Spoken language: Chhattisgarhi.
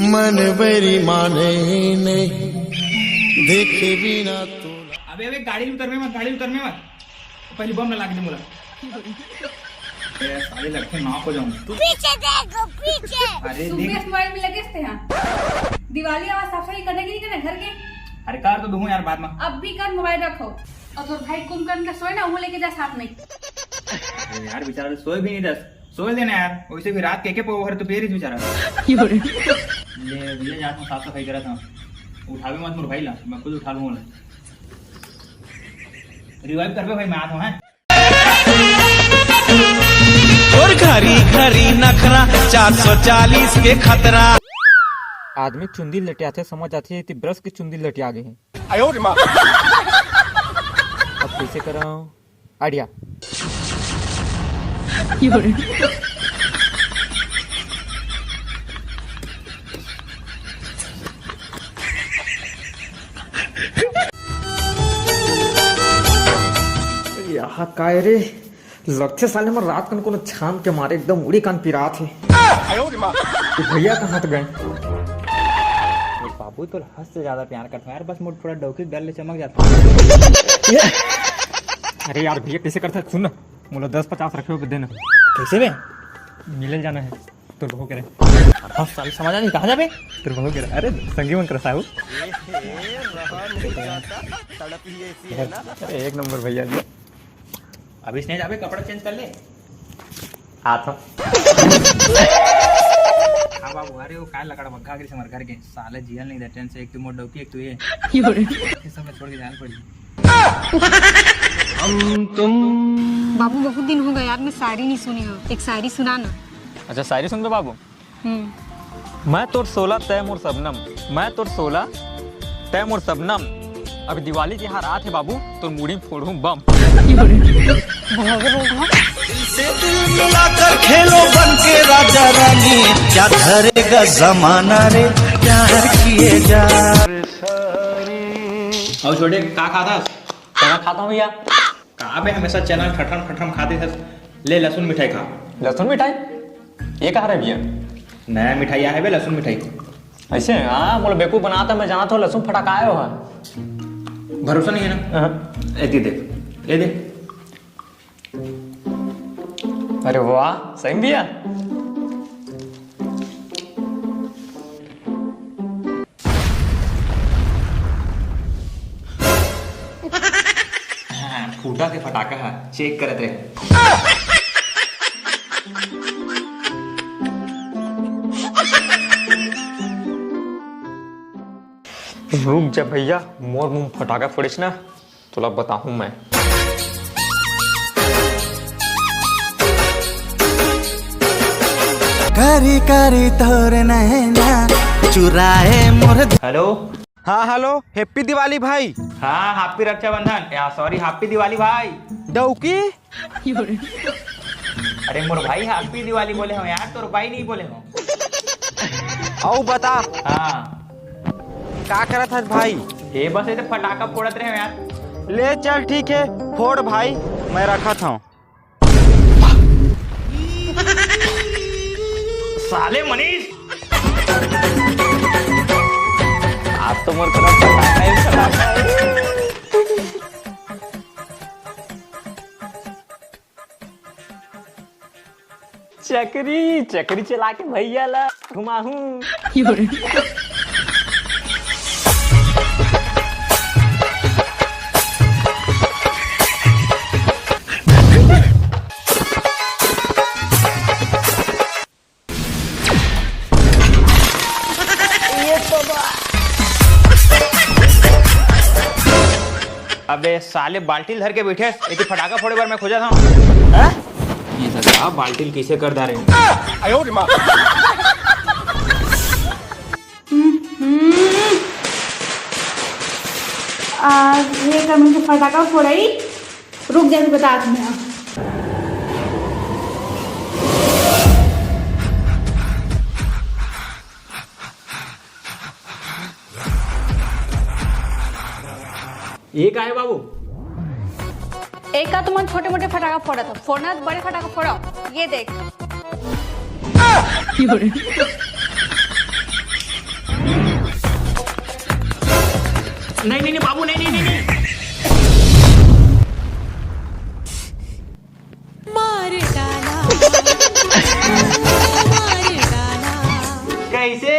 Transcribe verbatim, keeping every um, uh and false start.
मन बेईमाने नहीं, देखे बिना तू। अबे, अबे, गाड़ी उतर में मत, गाड़ी उतर में मत। पहले बम ला लाके दे मोला। ए, साले लगथे नाक हो जाऊं। पीछे देखो, पीछे। अरे देख। सुबह मोबाइल में लगे थे यहाँ। दिवाली आवाज साफ सफाई करने की नहीं करना घर के? अरे कर तो दूं यार बाद में। अब भी कर, मोबाइल रखो। और तोर भाई कुंभकर्ण का सोए ना, वो लेके जा साथ में। अरे यार, बेचारा सोए भी नहीं दस। सोए देना यार, वैसे भी रात के के पो हर तो पेरिस बेचारा। ले भैया, जात हूँ, साफ सफाई करा था। उठावे मत मोर भाई ला, मैं खुद उठा लूंगा। रिवाइव करबे भाई, मैं आता हूँ, हैं? और घरी घरी नखरा, चार सौ चालीस के खतरा। आदमी चुंदी लटियाथे समझ आथे, ये ब्रश के चुंदी लटिया गए हैं। अब कैसे कराऊं? आइडिया। यहाँ काय रे? लगथे साले मन रात कन कोनो छाम के मारे एकदम उड़ी कान पिरात हे। ये भैया कहाँ त गए? ये बाबू तो हद से ज्यादा प्यार करता है यार, बस मोर थोड़ा डौकी डर ले चमक जाता है। अरे यार भैया, कैसे करता है? सुन ना, मोला दस पचास रखे हो देना। कैसे बे? मिले जाना है। तोर बहू करे। हाँ, साले समझ आ नहीं, कहाँ जाबे? तोर बहू करे। अरे, संगी मन कर साहू। अरे, एक नंबर भैया जी। अभी इसने जाबे, कपड़ा चेंज कर ले। आ तो। हाँ बाबू, अरे वो काय लकड़ बग्घा गिर से मर घर के। साले जियल नहीं देते से, एक तू मोर डौकी, एक तू ये। ये सब छोड़ के जाना पड़ी। हम तुम। बाबू, बहुत दिन हो गए यार, मैं शायरी नहीं सुनी हूँ, एक शायरी सुना ना। अच्छा, शायरी सुन दो बाबू। हम्म। मैं तोर सोला, तय मोर सबनम। मैं तोर सोला, तय मोर सबनम। अब दिवाली तिहार आत हे बाबू, तोर मुड़ी फोड़हूं बम। दिल से दिल मिलाकर खेलो बन के राजा रानी, क्या धरेगा जमाना रे, प्यार किए जा। और छोटे, का खाता? खाना खाता हूँ भैया। का बे, हमेशा चना ठठम ठठम खाते थे। ले, लहसुन मिठाई खा। लहसुन मिठाई? ये कहाँ रहे भैया? नया मिठाई आया है बे, लहसुन मिठाई। ऐसे? हाँ, मोला बेवकूफ बनाता, मैं जानता हूँ लहसुन फटाका आयो है। भरोसा नहीं है ना? हाँ। ए, दे देख, ये देख। अरे वाह, सही में भैया। हाँ, फूटा के फटाका हा, चेक करत रहे। रुक जा भैया, मोर मुंह फटाका फोड़ेस ना, तोला बताहूं मैं। करी करी तोर नैना चुराए मोर। हेलो। हाँ, हेलो, हैप्पी दिवाली भाई। हाँ, हैप्पी रक्षाबंधन, या सॉरी, हैप्पी दिवाली भाई। डौकी। अरे मोर भाई, हैप्पी दिवाली बोले हो यार, तोर भाई नहीं बोले हो। औ बता। हाँ। का करत हस भाई? ये बस ऐसे फटाका फोड़त रहे हो यार। ले चल, ठीक है, फोड़ भाई, मैं रखत हूँ। साले मनीष, आज तो मोर तरफ से टाटा ही चला। चकरी, चकरी चला के भैया ला घुमाहूं। अबे साले, बाल्टी धर के बैठे, एक फटाका फोड़े बर मैं खोजा था। हैं? ये सजा बाल्टी कैसे कर डारे? हम्म। आज ये कमी के फटाका फोड़ाई। रुक जा, अभी बतात हूँ मैं। ये का है बाबू? एक का तुमन छोटे मोटे फटाका फोड़त हो, फोड़ना तो बड़े फटाका फोड़ो। ये देख। नहीं नहीं नहीं बाबू, नहीं नहीं नहीं नहीं। मार डाला, मार डाला। कैसे?